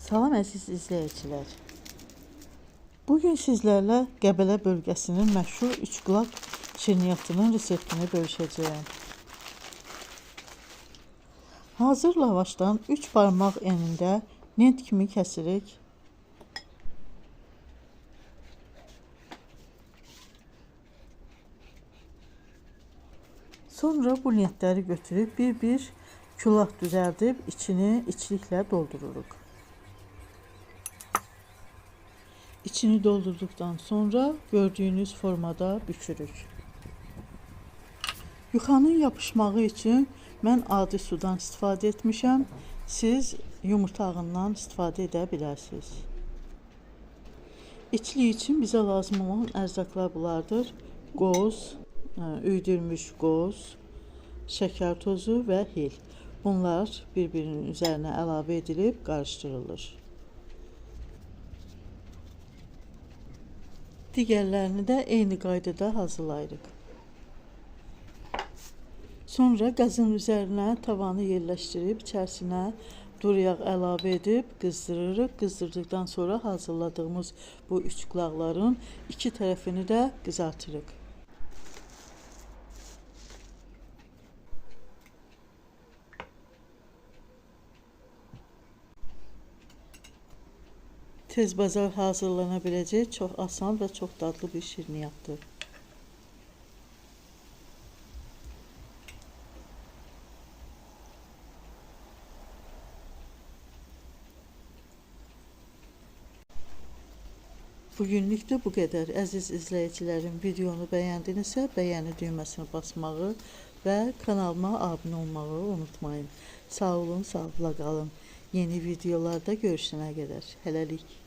Salam əziz izləyicilər. Bugün sizlərlə Qəbələ bölgəsinin məşhur üçqulaq şirniyyatının reseptini bölüşəcəyəm. Hazır lavaşdan 3 barmaq enində lent kimi kəsirik. Sonra bu lentləri götürüb bir-bir külah düzəldib içini içliklə doldururuq. İçini doldurduktan sonra gördüyünüz formada bükürük. Yuxanın yapışmağı üçün mən adi sudan istifadə etmişəm. Siz yumurta ağından istifadə edə bilərsiniz. İçlik üçün bizə lazım olan ərzaqlar bunlardır. Qoz, üyüdülmüş qoz, şəkər tozu və hil. Bunlar bir-birinin üzərinə əlavə edilib qarışdırılır. Digərlərini də eyni qaydada hazırlayırıq. Sonra qazın üzərinə tavanı yerləşdirib içərisinə duru yağ əlavə edib qızdırırıq. Qızdırdıqdan sonra hazırladığımız bu üçqulaqların iki tərəfini də qızartırıq. Tez bazar hazırlana biləcək çox asan və çox dadlı bir şirniyyatdır. Bugünlük də bu qədər. Əziz izləyicilərim, videonu bəyəndinizsə, bəyəni düyməsini basmağı və kanalıma abunə olmağı unutmayın. Sağ olun, sağlıqla qalın. Yeni videolarda görüşənə qədər. Hələlik.